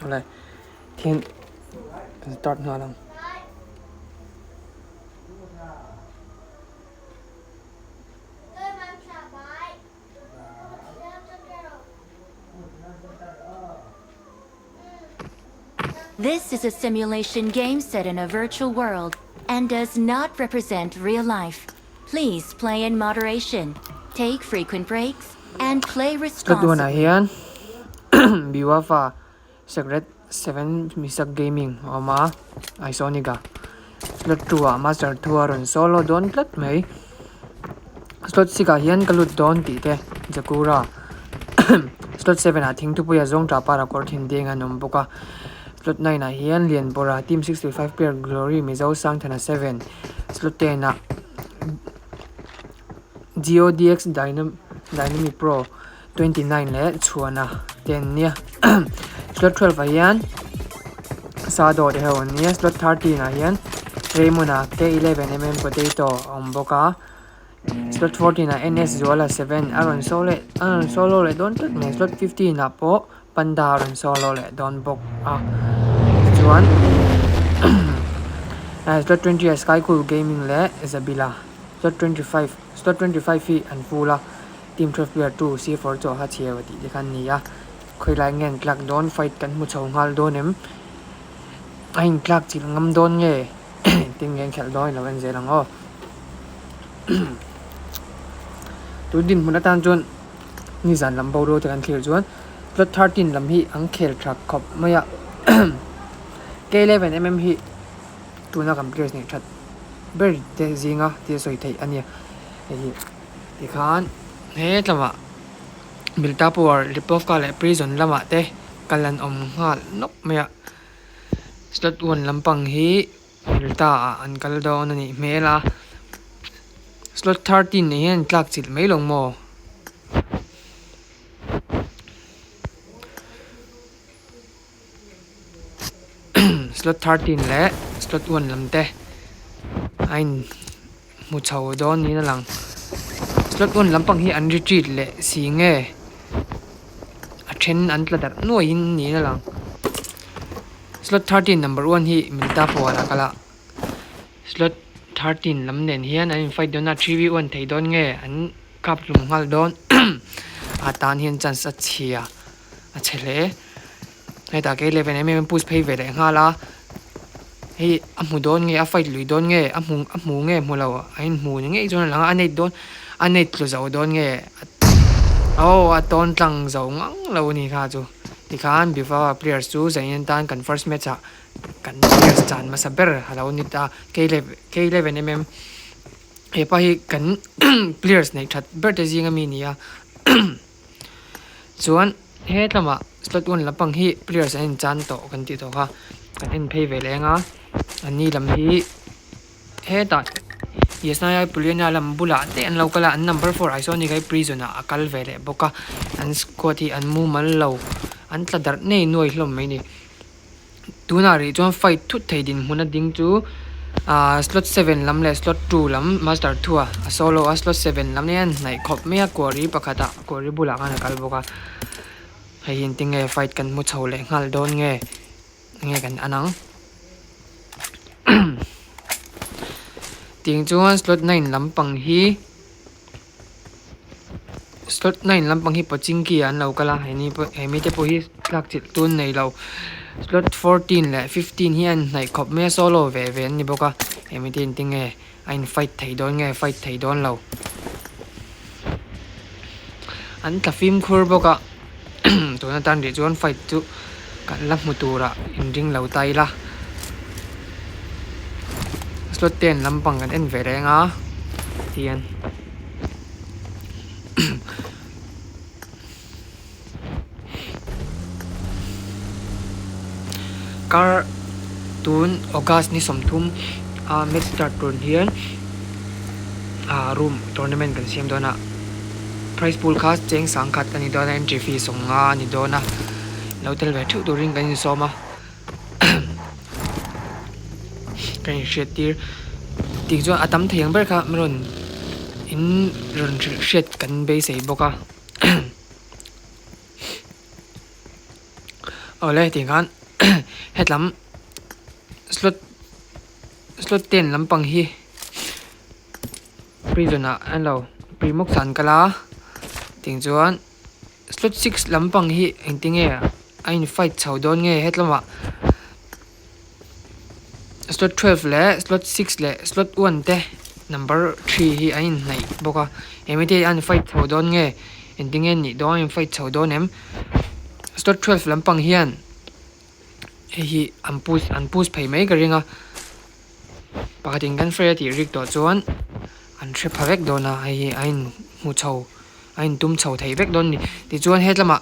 Awle thian kan start nghal ang. This is a simulation game set in a virtual world and does not represent real life. Please play in moderation, take frequent breaks, and play Ka tuanah responsibly. hian Biwafa Secret 7 Misak Gaming a awm a, Isonic-a slot 2 ah Master 2 a rawn solo dawn tlat mai. Slot 6 ah hian ka lut dawn tih te Jakura slot 7 ah Thingthupuia zawng tah para kawr thin deng an awm bawk a, slot 9 ah hian Lianbawra Team 65 player Glory Mizo Sangthana 7 slot 10 ah GODX Dynamic Pro 29 leh Chhuana te an nia slot 12 ah hian Sado te ho an nia slot 13 ah hian Raymond-a K11 mm Potato a awm bawk a slot 14 ah NS Zuala 7 a rawn solo leh a rawn solo leh dawn tlat mai slot 15 ah pawh Panda a rawn solo leh dawn bawk a tichuan slot 20 ah Skycool Gaming leh Zabila slot 25 slot 25 hi an full a. Team 12 player 2 C4 chu a ha chhiau a tih te kha an ni a, khawilai nge an tlak dawn fight kan hmu chho nghal dawn em? A intlak chilh ngam dawn nge engtin nge an khelh dawn i lo en zel ang aw. Tun dinhmun atan chuan nizan lam boruak te kan thlir chuan plot 13 lam hi an khel tha khawp mai a K11 mm hi tuna kan players neih that ber te zinga thil sawi theih a nia hei hi. Tikhan he tlangah Miltapur, Lipovka leh Prison lamah te kal an awm nghal nawk mai a. Slot one lampang hi Milta ah an kal dawn a nih hmel a. Slot 13 nen hian an tlak chilh mai lo maw? Slot 13 leh slot 1 lam te a in hmu chho dawn niin a lang. Slot 1 lampang hi an retreat leh si nge a then an tla darh nuaiin niin a lang. Slot 13 number 1 hi Milta puan a kal a, slot 13 lam nen hian an in fight dawn a, 3v1 thei dawn nge an kap hlum nghal dawn a tan hian chance a chhia. a chhe hle hetah ke eleven em em push phei ve leh nghal a hei a hmu dawn nge a fight lui dawn nge a hmu a hmu nge hmu lo a inhmu ni ngei chuan a lang a a nei dawn a nei tlu zo dawn nge aw a tawn tlang zo ngang lo a ni kha chu tikhan biva players chu zanin tan kan first match ah kan players chan hmasa ber a lo ni ta k eleven em em hepa hi kan players neih that ber te zinga mi a ni a. Chuan he tlama slot 1 lampang hi players an inchan tawh kan tih tawh kha kan en phei ve leng a an ni lam hi hetah Yesnaya Puliana lam bulah te an lo kal a an number 4 Isonic hi prison ah a kal ve leh bawk a an squad hi an mumal lo an tla darh nei nuai hlawm mai ni. Tunah rih chuan fight thut thei dinhmun a ding chu ahh slot 7 lam leh slot 2 lam master 2 a a solo a slot 7 lam hian hnaih khawp mai a quarry pakhatah quarry bulah khan a kal bawk a hei hi engtin nge fight kan hmu chho leh nghal dawn nge enge kan an ang tiang chuan slot 9 lampang hi. Slot 9 lampang hi pawchingki ah an lo kal a heni pawh he mite pawh hi tlak chilh tun nei lo slot 14 leh 15 hi a inhnaih khawp mai a solo ve ve an ni bawk a he mite hi engtin nge a in fight thei dawn nge fight thei dawn lo an tla fimkhur bawk a tuna tan rih chuan fight chu kan la hmu turah inring lo ta ila slot 10 lampang kan en ve reng a tihian. Kar tun August ni 30 a match start tur hian ah room tournament kan siam dawn a prize pool kha cheng sangkhat a ni dawn a entry fee 50 a ni dawn a lo tel ve theuh turin kan insawm a. Ka inhriat tir tih chuan a tam thei ang ber kha min rawn in rawn hrilh hriat kan beisei bawk a. Awle tih khan hetlam slot slot ten lampang hi prison ah an lo primuk an kal a tiang chuan slot six lampang hi engtinge a in fight chho dawn nge hetlamah slot twelve leh slot six leh slot one te number three hi an inhnaih bawk a engmite hi an fight chho dawn nge engtinge nih dawn a in fight chho dawn em slot twelve lampang hian hei hi an push an push phei mai ka ring a pakhat in kan hre a tih rik tawh chuan an hre pha vek dawn a hei hi a in hmu chho a in tum chho thei vek dawn a ni tichuan hetlamah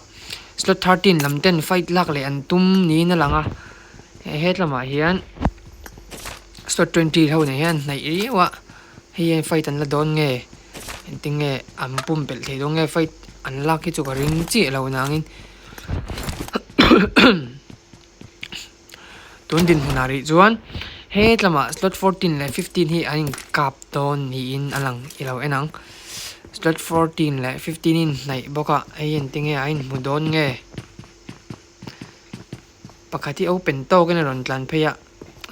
slot thirteen lam ten fight lak leh an tum niin a lang a hetlamah hian slot twenty ho nen hian hnaih riau a hei hian fight an la dawn nge engtin nge an pumpelh thei dawn nge fight an lak hi chu ka ring chiah lo nangin Tun dinhmunah rih chuan hetlamah slot fourteen leh fifteen hi an inkap dawn niin a lang i lo en ang. Slot fourteen leh fifteen in hnaih bawk a hei hian tinge a inhmu dawn nge pakhat hi open tawkin a rawn tlan phei a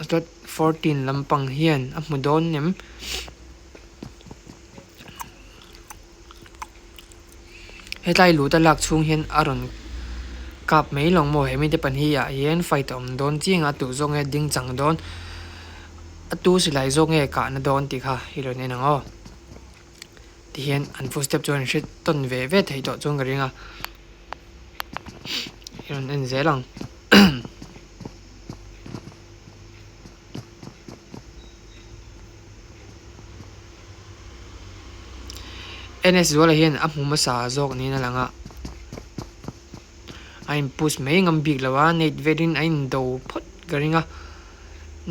slot fourteen lampang hian a hmu dawn em. Hetlai lut a lak chhung hian a rawn kap mai lawng maw he mite pahnih ah hian fight a awm dawn chiang a tu zawk nge ding chang dawn a tu silai zawk nge kahna dawn tih kha i rawn en ang aw tihian an footstep chu an hre tawn ve ve thei tawh chuan ka ring a i rawn en zel ang. NS Zuala hian a hmu hmasa zawk niin a lang a, a in push mai ngam bik lo a, Nate velin a in do phawt ka ring a,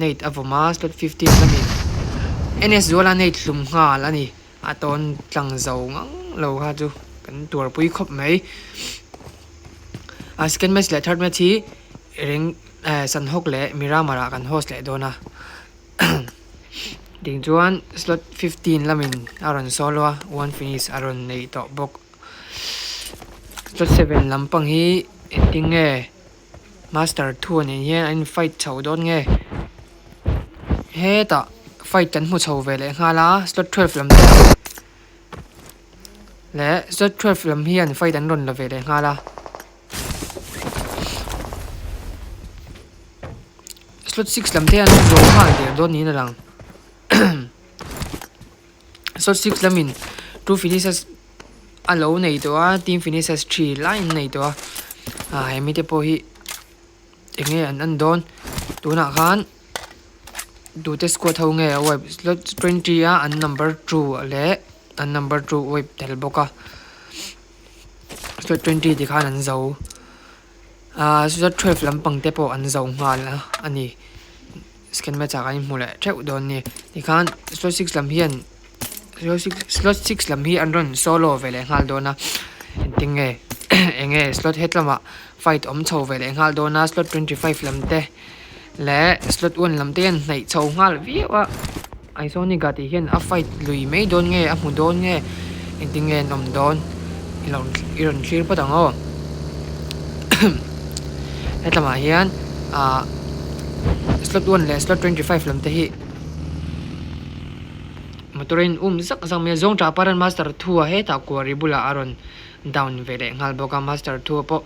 Nate a vawm a slot fifteen lamin NS Zuala Nate hlum nghal a ni, a tawn tlang zo ngang lo kha chu kan tuarpui khawp mai. A second match leh third match hi reng Sanhawk leh Miramar ah kan host leh dawn a. Ding chuan slot fifteen lamin a rawn solo a, one finish a rawn nei tawh bawk. Slot seven lampang hi engtin nge master thu nen hian an in fight chho dawn nge hetah fight kan hmu chho ve leh nghal a slot twelve lam te leh slot twelve lam hian fight an rawn la ve leh nghal a. Slot six lam te an zo nghal der dawn niin a lang slot six lamin two finishes a lo nei tawh a team finishes three lai an nei tawh a ah hemi te pawh hi eng nge an en dawn tunah khan tute squad ho nge a wipe slot twenty a an number two leh an number two wipe tel bawk a slot twenty ti khan an zo. Ahh slot twelve lampang te pawh an zo nghal a a ni second match ah kan inhmu leh theuh dawn a ni tikhan slot six lam hian slot six slot six lam hi an rawn solo ve leh nghal dawn a engtin nge eng nge slot hetlamah fight awm chho ve leh nghal dawn a slot twenty five lam te leh slot one lam te hian hnaih chho nghal viau a Aizawniga tih hian a fight lui mai dawn nge a hmu dawn nge engtin nge an awm dawn i lo i rawn thlir phawt ang aw hetlamah hian ah slot one leh slot twenty five lam te hi motor a in um zak zak mai a zawng tah paran master thu a hetah kuari bulah a rawn down ve leh nghal bawk a master thu pawh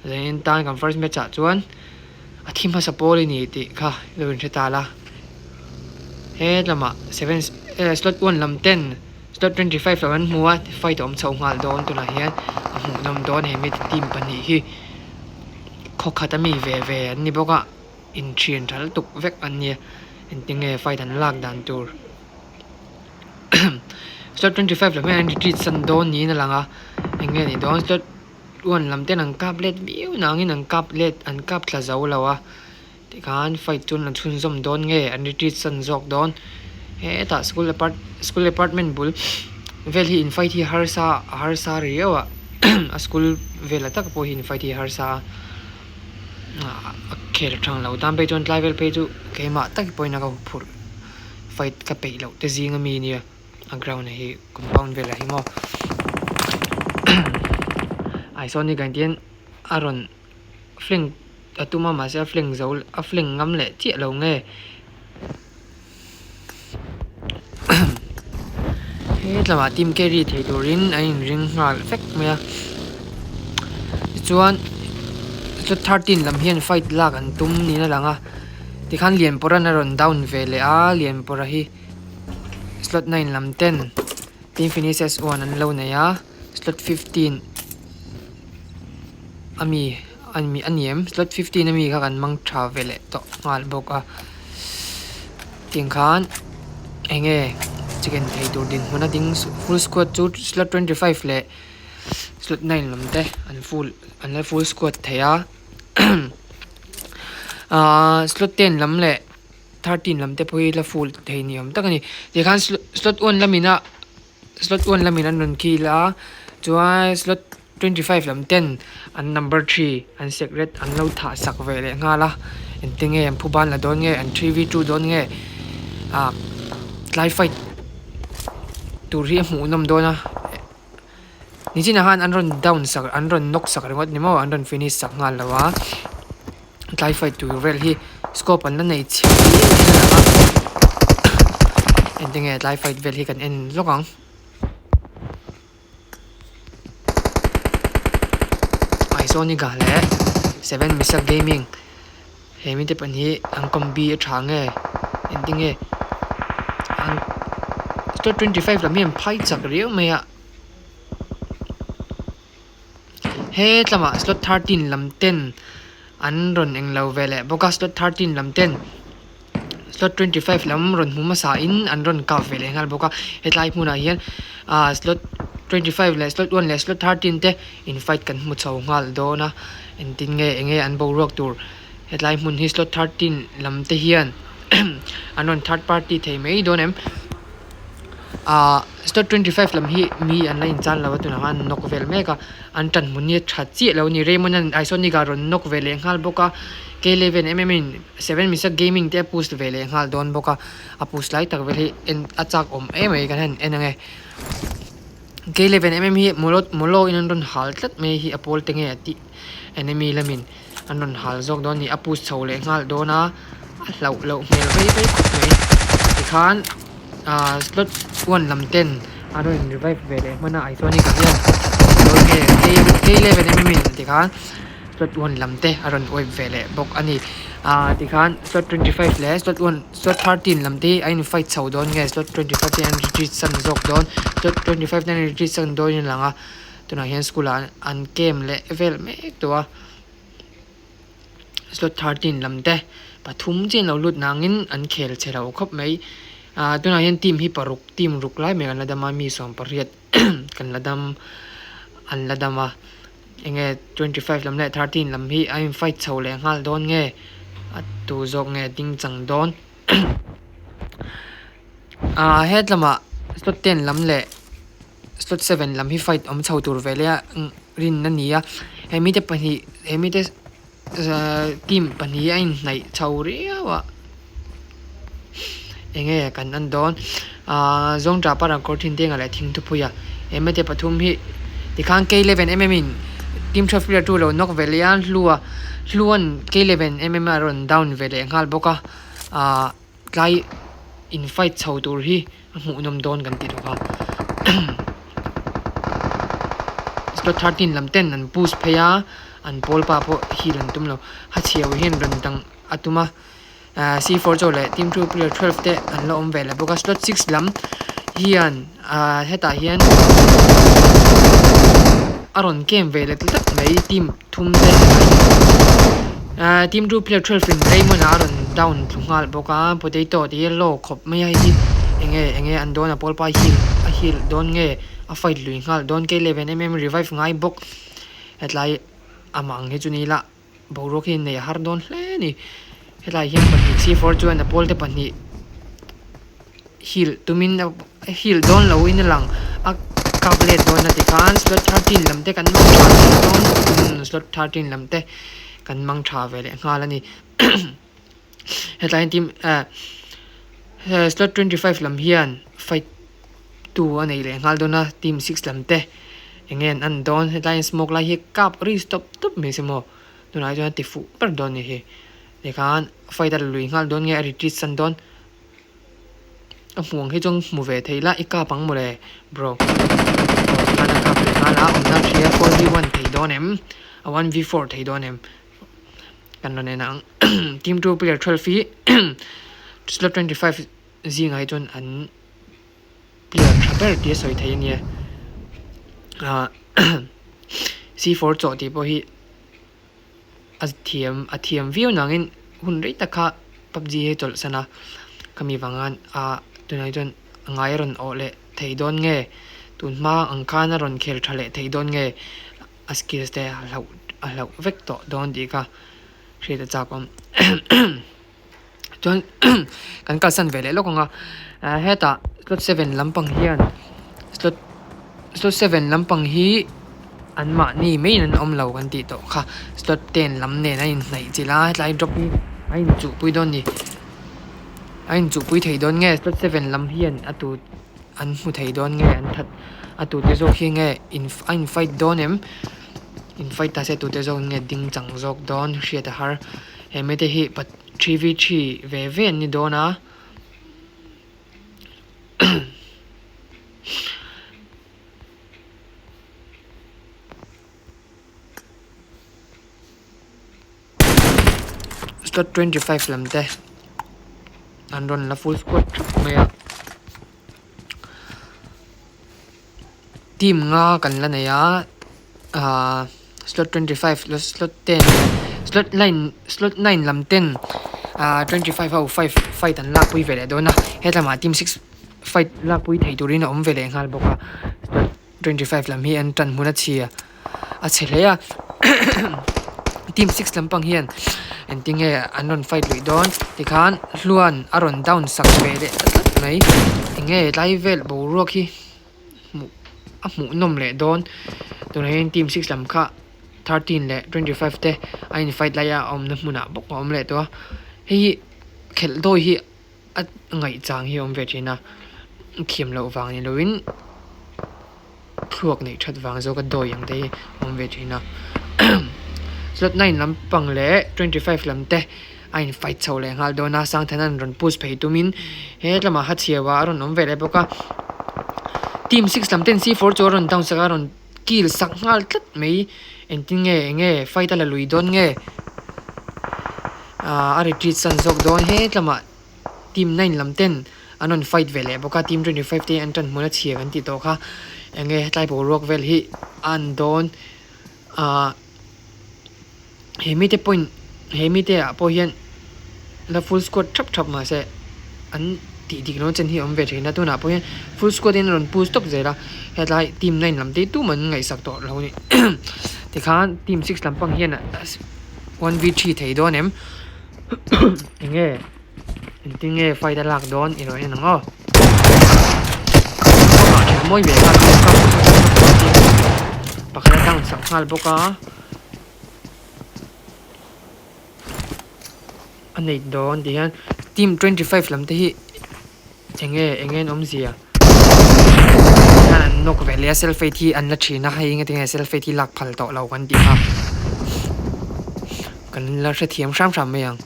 zanin tan kan first match ah chuan. A thi hmasa pawl i ni tih kha lo inhre ta la. Hetlama seven eh slot one lam ten slot twenty five lam an hmu a fight a awm chho nghal dawn tunah hian a hmuhnawm dawn he mite team pahnih hi khaw khat ami ve ve an ni bawk a inthian tha lutuk vek an nia engtinge fight an lak dan tur slot twenty five lam hian an retreat san dawn niin a lang a eng nge ni dawn slot. Uan lam ten an kap let viau nangin an kap let an kap tla zo lo a tikhan fight chu an chhunzawm dawn nge an retreat san zawk dawn hetah school apart school department bul vel hi in fight hi harsa a harsa riau a a school velah tak pawh hi in fight hi harsa a a khel thang lo tan phei chuan tlai vel phei chu keimah tak pawhin a ka huphurh fight ka peih loh te zing ami nia. A ground hi compound velah hi maw ai sawn hi kan tihian a rawn flank a tum a mahse a flank zo a flank ngam leh chiah lo nge hetlamah team carry thei turin an inring nghal vek mai a tichuan slot thirteen lam hian fight lak an tum niin a lang a tikhan Lianpawrhan a rawn down ve leh a Lianpawrha hi slot nine lam ten team finishes one an lo nei a slot 15 ami ani ani em slot 15 ami kha kan mang tha ve leh tawh nghal bawk a tiang khan enge chicken thei tur dinhmun a ding full squad chu slot 25 leh slot 9 lam te an full an la full squad thei a ahh slot 10 lam leh 13 lam te pawh hi la full thei ni awm tak a ni tikhan slot 1 lamina Slot 1 lamin an rawn kill a, chuan slot 25 lam ten an number 3 an secret an lo thah sak ve leh nghal a, engti nge an phu ban la dawn nge an 3v2 dawn nge ah tlai fight tur hi a hmuh nawm dawn a, nichinah khan an rawn down sak an rawn knock sak ringawt ni maw an rawn finish sak nghal lo a. Tlai fight tur vel hi scope an la nei chhe viau in a lang a engtin nge tlai fight vel hi kan en lawk ang. Aizawniga leh seven misa gaming he mite pahnih hi an combi a tha nge engtin nge an 25 lam hi an phai chak riau mai a. He tlamah slot 13 lam ten an rawn eng lo ve leh bawk a slot 13 lam ten slot 25 lam rawn hmu hmasa in an rawn kap ve leh nghal bawk a hetlai hmunah hian ah slot 25 leh slot 1 leh slot 13 te in fight kan hmu chho nghal dawn a engtin nge eng nge an boruak tur hetlai hmun hi slot 13 lam te hian an rawn third party thei mai dawn em. Ahh slot 25 lam hi mi an la inchan lo a tunah khan an nawk vel mek a an tan hmun hi a tha chiah lo a ni Raymond an Isonic ah rawn nawk ve leh nghal bawk a K eleven em em in seven misa gaming te a post ve leh nghal dawn bawk a a post lai tak vel hi en a chak awm em mai kan han en ang e K eleven em em hi mawlawt mawlaw in an rawn hal tlat mai hi a pawl te nge a tih enemy lamin an rawn hal zawk dawn a ni a post chho leh nghal dawn a a hlauh loh hmel vei vei khawp mai tikhan. Ahh slot 1 lam ten a rawn in revive ve leh hman a ai chuan hei hian K eleven em em in tikhan slot 1 lam te a rawn wipe ve leh bawk a ni ahh tikhan slot 25 leh slot 1 slot 13 lam te hi a in fight chho dawn nge slot 25 te an retreat san zawk dawn slot 25 te an retreat san dawn in a lang a tunah hian school ah an camp leh vel mek tawh a. Slot 13 lam te pathum chiah an lo lut nangin an khel chhe lo khawp mai. Ahh tunah hian team hi paruk team ruk lai mai kan la dam a mi 18 kan la dam an la dam a enge 25 lam leh 13 lam hi a in fight chho leh nghal dawn nge a tu zawk nge ding chang dawn ahh hetlamah slot 10 lam leh Slot 7 lam hi fight awm chho tur ve leh a rin a ni a he mite pahnih he mite team pahnih hi a inhnaih chho riau a enge kan en dawn ahh zawngṭah parang kawr thin denga leh thingthupui a he mite pathum hi tikhan k eleven em em in team 12 player tu lo nawk ve leh a hlua hluan k eleven em em a rawn down ve leh nghal bawk a ahh tlai in fight chho tur hi a hmuhnawm dawn kan tih tawh kha slot 13 lam ten an push phei a an pawl pa pawh heal an tum lo ha chhiau hian rawn dang a tum a ahh c four chaw leh team 2 player 12 te an la awm ve leh bawk a slot 6 lam hian ahh hetah hian a rawn camp ve leh tlat mai team thum te ahh team 2 player 12 in Raymond a rawn down thlu nghal bawk a potato te hi low khawp mai a hei hi enge enge an dawn a pawl pa heal a heal dawn nge a fight lui nghal dawn k eleven em em revive ngai bawk hetlai amah ang hi chu ni ila boruak hi nei a har dawn hle a ni hetlai hian pahnih c4 chuan a pawl te pahnih heal tumin a heal dawn lo in a lang a kap let dawn a tikhan slot 13 lam te kan mang tha ve leh dawn slot 13 lam te kan mang tha ve leh nghal a ni. Hetlai hian team eh slot 25 lam hian fight tu a nei leh nghal dawn a team 6 lam te eng nge an an dawn hetlai hian smoke lai hi kap ri stop tawp mai se maw. Tunah chuan a ti fuh ber dawn a ni hi. Tikhan fight a la lui nghal dawn nge a retreat san dawn. Ka hmuh ang hi chuan hmu ve thei la i kap ang mawle bro. Aw tikhan a kap leh nghal a awmna hria 4v1 thei dawn em? A 1v4 thei dawn em? Kan rawn en ang team 2 player 12 hi slot 25 zingah hi chuan an player tha ber tia sawi thei a nia. Ah C4 chawh tih pawh hi a thiam a thiam viau nangin hun rei tak kha PUBG hi a chawlhsan a khami vang khan ah tunah chuan a ngai a rawn awh leh thei dawn nge tun hma ang khan a rawn khel tha leh thei dawn nge a skills te a hlauh a hlauh vek tawh dawn tih kha hriat a chak awm chuan kan kalsan ve leh lawk ang a ah hetah slot seven lampang hian slot slot seven lampang hi an mahni maiin an awm lo kan tih tawh kha slot ten lam nen a inhnaih chilh a hetlai drop hi a inchuhpui dawn a ni a inchuhpui thei dawn nge slot seven lam hian a tu an hmu thei dawn nge an that a tute zawk hi nge in a in fight dawn em in fight ta se tute zawk nge ding chang zawk dawn hriat a har he mite hi pa 3v3 ve ve an ni dawn a Slot 25 lam te an rawn la full squad thap mai a team nga kan la nei a ahh slot 25 slot 10 slot 9 slot 9 lam ten ahh 25 ho five fight an lak pui ve leh dawn a hetlama team 6 fight lak pui thei turin a awm ve leh nghal bawk a slot 25 lam hi an tan hmun a chhia a chhe hle a team 6 lampang hian engtinge an rawn fight luih dawn tikhan hluan a rawn down sak ve leh ta tlat mai enge tlai vel boruak hi hmuh a hmuh nawm leh dawn tunah hian team 6 lam kha 13 leh 25 te a in fight lai a awmna hmunah bawk a awm leh tawh a hei hi khelh dawi hi a ngaihchang hi a awm ve thin a thiam loh vang ni loin thluak neih that vang zawk a dawi ang te hi a awm ve thin a slot 9 lampang leh 25 lam te a in fight chho leh nghal dawn a Sangthana an rawn push phei tumin he lamah ha chhiau a rawn awm ve leh bawk a team 6 lam ten C4 chu a rawn down sak a rawn kill sak nghal tlat mai engtin nge enge fight a la lui dawn nge ah a retreat san zawk dawn he lamah team 9 lam ten an rawn fight ve leh bawk a team 25 te an tan hmun a chhia kan tih tawh kha enge hetlai boruak vel hi a an dawn ah he mite point he mite ah pawh hian la full squad thap thap mahse an tih dik loh chen hi a awm ve thin a tunah pawh hian full squad in a rawn push tawp zel a hetlai team 9 lam te hi tumah an ngaihsak tawh lo a ni tikhan team 6 lampang hian 1v3 thei dawn em enge. Engtin nge fight a lak dawn i rawn en ang aw. Kawngah then mawi ve nghal bawk a pakhat a down sak nghal bawk a a nei dawn ti hian team 25 lam te hi enge enge an awmzia hian an nawk ve leh a self aid hi an la thin a hei engati nge self aid hi lak phal tawh lo kan tih kha kan la hrethiam hram hram mai ang.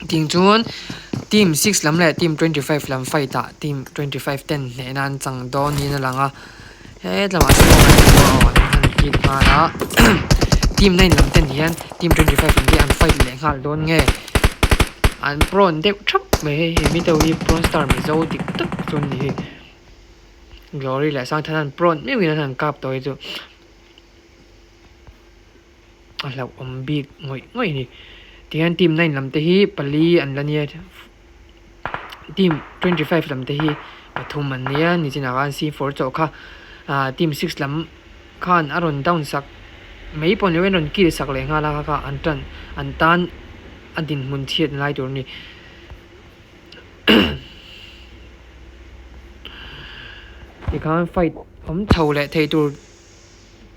Ting chuan team 6 lam leh team 25 lam fight ah team 25 ten hnehna an chang dawn niin a lang a hetlamah smoke an hmu a an han kit nghal a team 9 lam ten hian team 25 lam hi an fight leh nghal dawn nge an prawn deuh thap mai hei he mi te ho hi prawn star mizo dik tak chu an ni hi glory leh sangthana an prawn meuhin an han kap tawh hi chu. A hlauhawm bik ngawih ngawih a ni tihian team 9 lam te hi pali an la nia team 25 lam te hi pathum an nia nichinah khan C4 chawh kha ah team 6 lam khan a rawn down sak mai pawh ni loin a rawn kill sak leh nghal a kha kha an tan an tan a dinhmun chhiat lai tur a ni. Tikhan fight awm chho leh thei tur.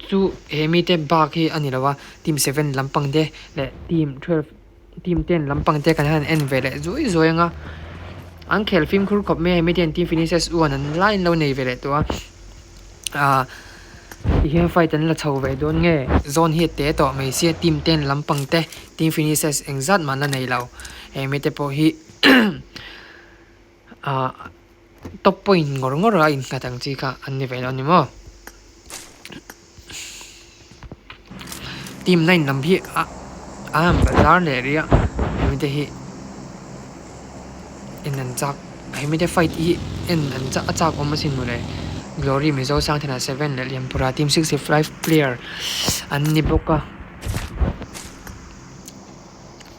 Chu he mite bak hi a ni lo a, team 7 lampang te leh team 12 team 10 lampang te kan han en ve leh zuai zuai ang a, an khel fimkhur khawp mai a hemi te hian team finishes 1 an lai an lo nei ve leh tawh a, ah. Tihian fight an la chho ve dawn nge? Zone hi a te tawh mai sia team ten lampang te team finishes engzat mah an la nei lo. Heng mite pawh hi ah top point ngawr ngawr a innghat ang chi kha an ni ve lo a ni maw? Team nine lam hi a an han bazar leh rih a hemi te hi en an chak hemi te fight hi en an chak a chak awm asin mawle Glory Mizo Sangthana seven leh Lianpura team 65 player an ni bawk a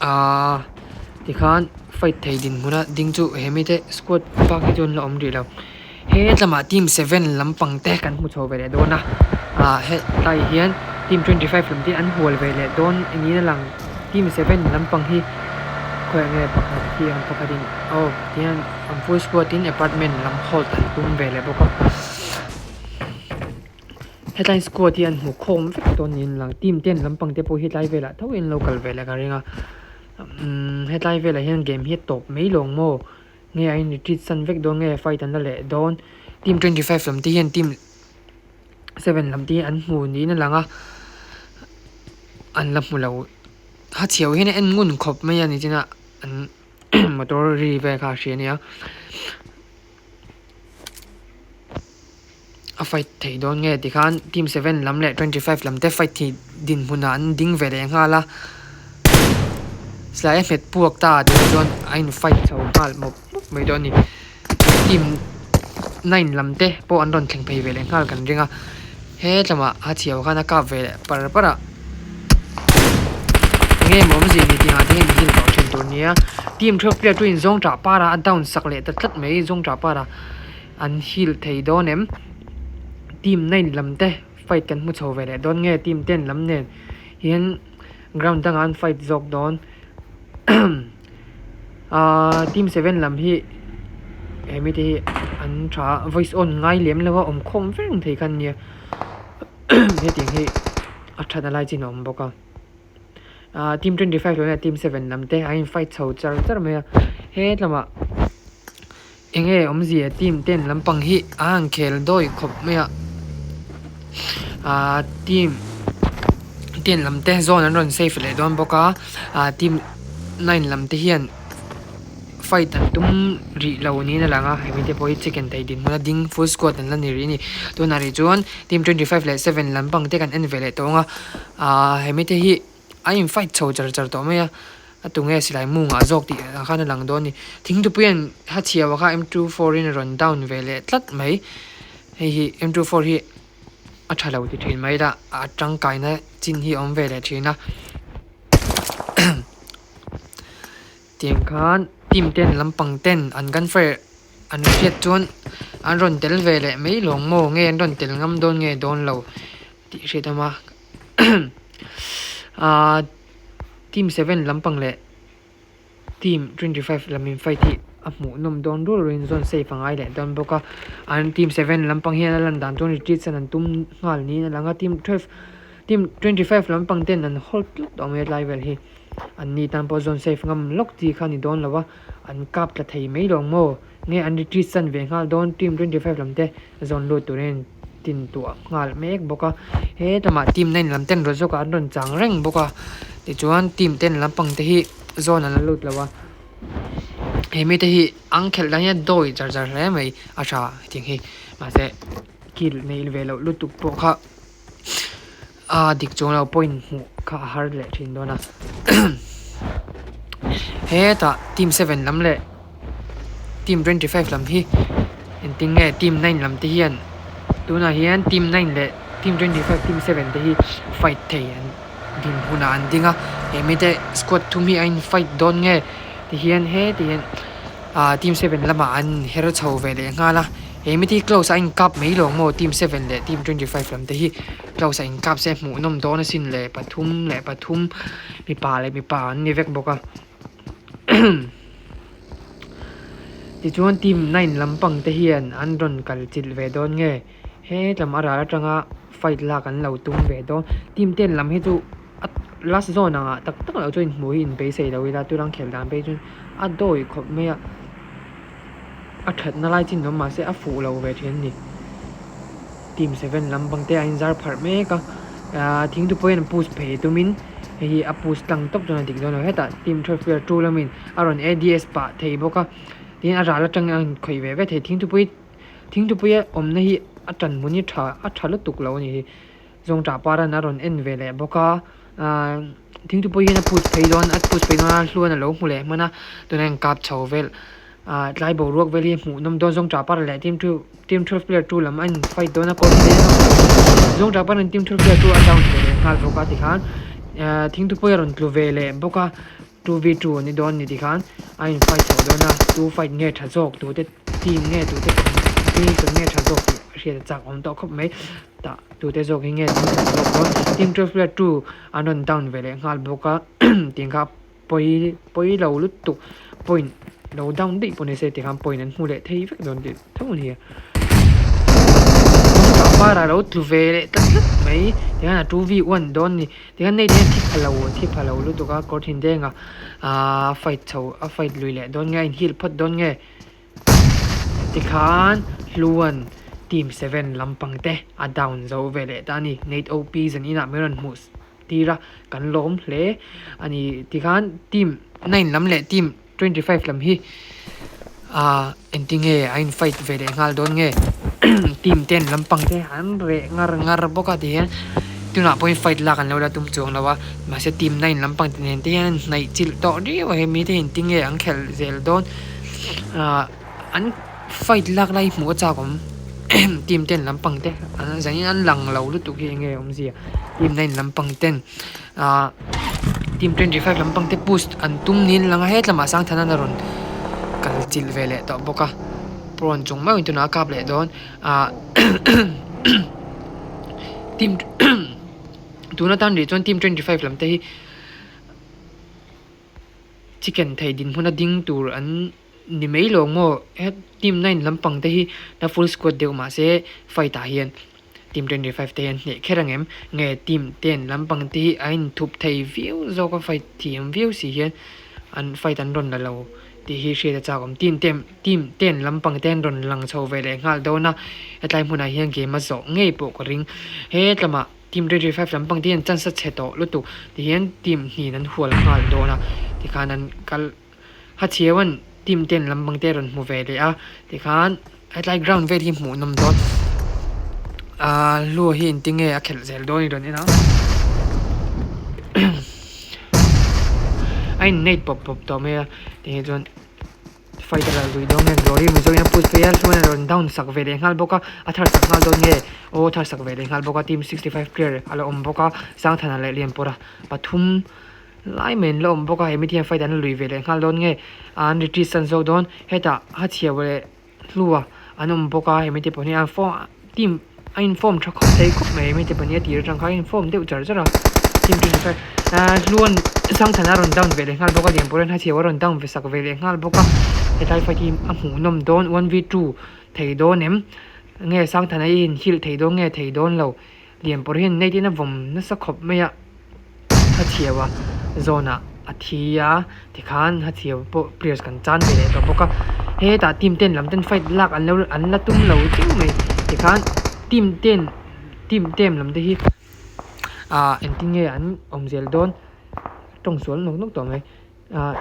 ahh tikhan fight thei dinhmuna ding chu hemi te squad bak hi chu an la awm rih lo He tlama team seven lampang te kan hmu chho ve leh dawn a ah hetlai hian team 25 lam te an hual ve leh dawn niin a lang team seven lampang hi khawiah nge pakhat hi ang pakhat in aw tihian an full squad in apartment lam hold an tum ve leh bawk a hetlai squad hi an hmu khawm vek dawn niin a lang team ten lampang te pawh hi tlai velah tho in an lo kal ve leh ka ring a umm hetlai velah hian game hi a tawp mai lawng maw. Nge a in retreat san vek dawn nge fight an la leh dawn. Team 25 lam te hian team 7 lam te hi an hmu niin a lang a, an la hmu lo. Ha chhiau hian a en ngun khawp mai a ni china an motor ri vel kha a hria a nia. A fight theih dawn nge tikhan team 7 lam leh 25 lam te fight thei dinhmunah an ding ve leh nghal a. Silai a hmet puak ta tih chuan a in fight chho nghal mawp mawp mai dawn a ni. Team 9 lam te pawh an rawn thleng phei ve leh nghal kan ring a. He tlamah a chhiau khan a kap ve leh par par a. Enge maw awmzia ni tih ah te hian in hil tawh thin tur nia. Team 12 player chu in zawng tah par a, a down sak leh ta tlat mai zawng tah par a. An heal thei dawn em? Team 9 lam te fight kan hmu chho ve leh dawn nge team 10 lam nen hian ground dangah an fight zawk dawn ahh team 7 lam hi he mite hi an tha a voice on ngai lem lo a awm khawm reng thei kha an nia hetiang hi a that a lai chin a awm bawk a ahh team 25 leh team 7 lam te an in fight chho char char mai a he lamah. Enge awmzia team ten lampang hi a han khel dawi khawp mai a aaa team ten lam te zawn an rawn save leh dawn bawk a aaa team nine lam te hian fight an tum rih lo niin a lang a hemi te pawh hi chicken thei dinhmun a ding full squad an la ni rih a ni tunah rih chuan team 25 leh seven lampang te kan en ve leh tawh ang a aaa hemi te hi. A in fight chho char char tawh mai a, a tunge silai mu ngah zawk tih ah khan a lang dawn a ni. Thingtupui an ha chhiau ah kha M 24 in a rawn down ve leh tlat mai. Hei hi M 24 hi a tha lo ti thin mai ila a tangkaina chin hi a awm ve leh thin a. Tiang khan team ten lampang ten an gunfire an hriat chuan an rawn tel ve leh mai lawng maw nge an rawn tel ngam dawn nge dawn lo tih hriat awm a. Ahh team 7 lampang leh team 25 lam in fight hi a hmuh nawm dawn rual rual in zawn safe a ngai leh dawn bawk a an team 7 lampang hian a lan dan chuan retreat san an tum nghal niin a lang a team 12 team 25 lampang ten an hold tlat tawh mai a tlai vel hi an ni tan pawh zawn safe ngam lawk chi kha a ni dawn lo a an kap tla thei mai lo maw nge an retreat san ve nghal dawn team 25 lam te zawn lut turin. Tin tuah nghal mek bawk a he lamah team 9 lam ten rawn zawkah an rawn chang reng bawk a tichuan team 10 lampang te hi zawn an la lut lo a he mite hi an khelh dan hian dawi char char hle mai a tha hetiang hi mahse kill nei ve loh lutuk pawh kha a dik chuang lo point hmuh kha a har leh thin dawn a hetah team 7 lam leh. Team 25 lam hi engtin nge team 9 lam te hian tunah hian team 9 leh team 25 team 7 te hi fight thei an dinhmunah an ding a he mite squad thum hi a in fight dawn nge ti hian heti hian ah team 7 lamah an her chho ve leh nghal a he mite hi close a in kap mai lo maw team 7 leh team 25 lam te hi close a in kap se hmuhnawm dawn asin le pathum leh pathum mipa leh mipa an ni vek bawk a. Tichuan team 9 lampang te hian an rawn kal chilh ve dawn nge he lam a ral atanga fight lak an lo tum ve dawn team 10 lam hi chu a last zone ang ah tak tak loh chuan inhmuh hi inbeisei lo ila turang khel dan phei chuan a dawi khawp mai a a thatna lai chin awm mahse a fuh lo ve thin a ni. Team 7 lampang te a inzar pharh mek a ahh thingtupui an push phei tumin hei hi a push tlang tawp chuan a dik dawn lo hetah team 12 player 2 lamin a rawn ads pah thei bawk a tin a ral atang a inkhawih ve ve thei thingtupui thingtupui a awmna hi a tan hmun hi tha a tha lutuk lo a ni hi zawngtah paran a rawn en ve leh bawk a ahh thingtupui hian a push phei dawn a push phei dawn a hluan a lo hmu leh hman a tunah hian kap chho vel ah tlai boruak vel hi hmuh nawm dawn zawngtah par leh team 2 team 12 player 2 lam a in fight dawn a kawr zawngtah par in team 12 player 2 a down ve leh nghal bawk a tikhan ahh thingtupui a rawn tlu ve leh bawk a 2v2 a ni dawn ni tikhan a in fight chho dawn a tu fight nge tha zawk tute team nge tute position nge tha zawk tih a hriat a chak awm tawh khawp mai tah tute zawk hi nge team tha zawk dawn team 12 player 2 an rawn down ve leh nghal bawk a tiang kha pawi pawi lo lutuk point lo down daih pawh ni se tikhan point an hmu leh thei vek dawn tih tho a ni a kawngka parah lo tlu ve leh tlat tlat mai tikhan a 2v1 dawn a ni tikhan nei te hian thi pha lo thi pha lo lutuk a kawr thin denga ahh fight chho a fight lui leh dawn nge a in heal phawt dawn nge tikhan hluan team 7 lampang te a down zo ve leh ta a ni nate op zan inah min rawn hmuh tir a kan lawm hle a ni tikhan team 9 lam leh team 25 lam hi ah engtinge a in fight ve leh nghal dawn nge team 10 lampang te an reh ngar ngar bawk a tihian tunah pawhin fight lak an lo la tum chuang lo a mahse team 9 lampang te nen te hian an hnaih chilh tawh riau a hemi te hi engtinge an khelh zel dawn ah an fight lak lai hmuh a chak awm team ten lampang te an zanin an lang lo lutuk hi enge awmzia team 9 lampang ten ah team 25 lampang te push an tum niin a lang a hetlamah Sangthana a rawn kal chilh ve leh tawh bawk a prawn chung meuhin tunah a kap leh dawn ah team tuna tan rih chuan team 25 lam te hi chicken thei dinhmun a ding tur an ni mai lo maw he team 9 lampang te hi la full squad deuh mahse fight ah hian team 25 te hian hneh kher ang em nge team 10 lampang te hi a inthup thei viau zawk a fight thiam viau si hian an fight an rawn la lo tih hi hriat a chak awm team ten team 10 lampang te an rawn lang chho ve leh nghal dawn a hetlai hmunah hian game a zawh ngei pawh ka ring hetlamah team 25 lampang te hian chance a chhe tawh lutuk tihian team hnin an hual nghal dawn a tikhan an kal. Hachhiauan team ten lampang te a rawn hmu ve leh a tikhan hetlai ground vel hi hmuh nawm dawn ahh lu hi engtin nge a khelh zel dawn i rawn en ang a in net pawp pawp tawh mai a ti hi chuan fight a la lui dawn nge glory mizo in a push phei a chuan a rawn down sak ve leh nghal bawk a a thar sak nghal dawn nge aw a thar sak ve leh nghal bawk a team 65 player a la awm bawk a Sangthana leh Lianpawra pathum. Lai mai an la awm bawk a, hemi te hian fight an la lui ve leh nghal dawn nge an retreat san zawk dawn hetah a chhiau leh hlua an awm bawk a hemi te pawh hi an form team a in form tha khawp thei khawp mai hemi te pahnih a tir atang khan a in form deuh char char a team 25 ahh hluan Sangthana a rawn down ve leh nghal bawk a Lianpur hian Hachhiau a rawn down ve sak ve leh nghal bawk a hetlai fight hi a hmuhnawm dawn 1v2 thei dawn em nge Sangthana hi in heal thei dawn nge thei dawn lo. Lianpawr hian net in a vawm nasa khawp mai a, Hachhiau a zawnah a thi a, tikhan Hachhiau pawh players kan chan ve leh tawh bawk a, hetah team ten lam ten fight lak an lo an la tum lo chiu mai, tikhan team ten team tem lam te hi ah engtin nge an awm zel dawn tawng sual nawk nawk tawh mai, ah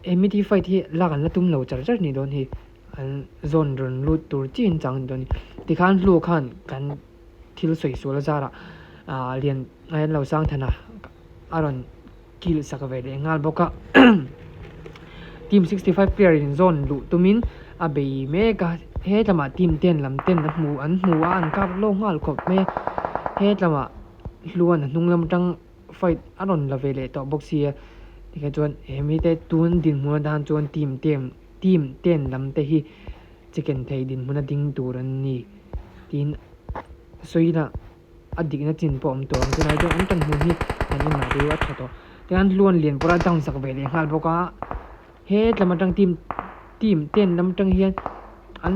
hemi fight hi lak an la tum lo char char ni dawn hi an zawn rawn lut tur chiin chang a ni dawn a ni, tikhan hlu khan kan. Thil sawi sual a zarah ah lian a en lo sang than a a rawn kil sak ve leh nghal bawk a team 65 player in zawn luh tumin a bei mek a hetlamah team ten lam ten a hmu an hmu a an kap lo nghal khawp mai a hetlamah hluan a hnung lam atang fight a rawn la ve leh tawh bawk sia tikha chuan hemi te tun dinhmun atan chuan team ten team ten lam te hi chicken thei dinhmun a ding tur an ni tiin sawi ila a dikna chin pawh a awm tawh ang tunah hi chuan an tan hmun hi an en ah te a tha tawh tin an hluan lian pawh a down sak ve leh nghal bawk a hetlam atang team team ten lam atang hian an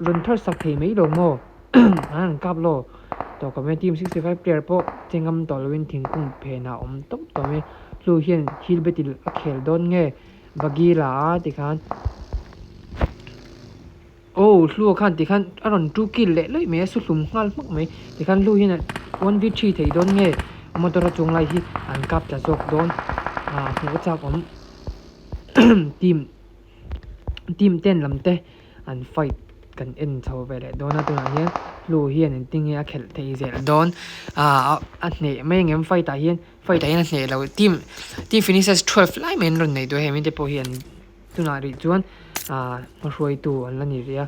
rawn thar sak thei mai lo maw an han kap law tawh ka mai team 65 player pawh che ngam tawh lovin thingkung phenah a awm tawp tawh mai hlu hian thil battle a khel dawn nge Bagheera a tikhan. Aw Hlua khan tikhan a rawn two kill leh lawih mai a su hlum nghal hmak mai tikhan Hlu hian one v three thei dawn nge motor a chuang lai hi an kap tla zawk dawn ah hmuh a chak awm team team ten lam te an fight kan en chho ve leh dawn a tunah hian Hlu hian engtin nge a khelh thei zel dawn ah a hneh mai ang em fight ah hian fight ah hian a hneh lo team team finishes twelve lai mai an rawn nei duai a hemi te pawh hi an. Tunah rih chuan aah hmahruaitu an la ni rih a,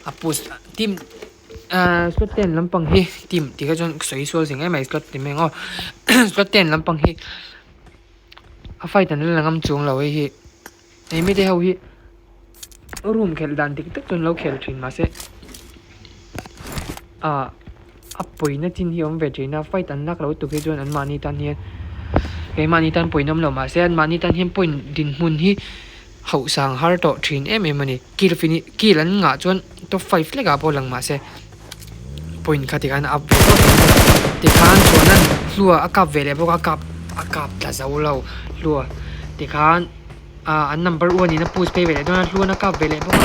a post team aah slot ten lampang hi team tih kha chuan sawi sual zing em mai slot ti mai ang aw slot ten lampang hi a fight an la ngam chuang lo hei hi hei mite ho hi room khelh dan dik tak chuan lo khel thin mahse aah a pawina chin hi a awm ve thin a fight an lak lo tuk hi chuan anmahni tan hian keimahni tan pawina awm lo mahse anmahni tan hian point dinhmun hi hauh sang har tawh thin em em a ni kill fini kill an ngah chuan top five hlek ah pawh lang mahse point kha tikhan a up ve tawp ang a tikhan chuan an hlua a kap ve leh bawk a kap a kap tla zo lo hlua tikhan. Ah an number one in a push phei ve leh dawn a hluan a kap ve leh bawk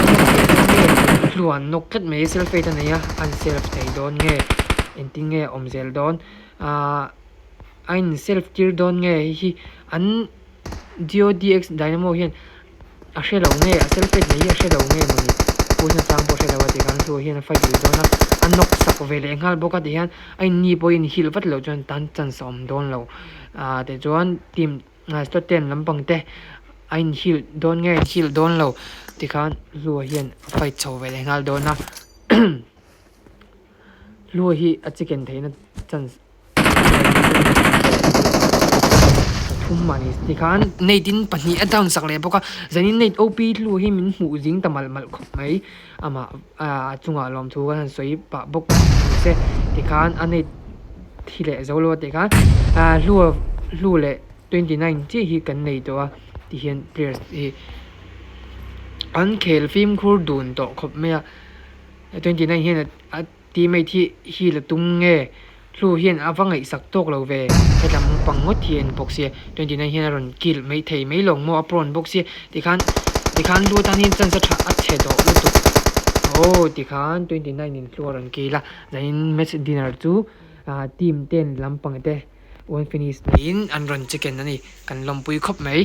a hluan nawk tlat mai self aid a nei a an self thei dawn nge engtin nge a awm zel dawn ah a in self tir dawn nge hei hi an DODX dynamo hian a hre lo nge a self aid nei hi a hre lo nge mawni push na chang pawh a hre lo a tikhan hlu hian a fight lui dawn a a nawk sak ve leh nghal bawk a tihian a in ni pawhin heal vat loh chuan tan chance a awm dawn lo ah tichuan team. Ngaihtuah lampang te a in heal dawn nge in heal dawn lo tikhan Hlua hian a fight chho ve leh nghal dawn a Hlua hi a chicken theihna chance pathum mah ni tikhan nate in pahnih a down sak leh bawk a zanin nate OP Hlua hi min hmuh zing ta malh malh khawp mai amah a chungah lawmthu kan han sawi pah bawk ni se tikhan a nate thi leh zo lo a tih khan ah hlua hlu leh 29 chiah hi kan nei tawh a tihian players hi an khel fimkhur dun tawh khawp mai a 29 hian a teammate hi heal a tum nge hlu hian a va ngaihsak tawk lo ve hetlam pang ngawt hi a en bawk sia 29 hian a rawn kill mai thei mai lo maw a prawn bawk sia tikhan tikhan hlu atan hian chance a tha a chhe tawh lutuk aw tikhan 29 in hlu a rawn kill a. Zanin match dinner chu team ten lampang te one finish neiin an rawn chicken a ni, kan lawmpui khawp mai.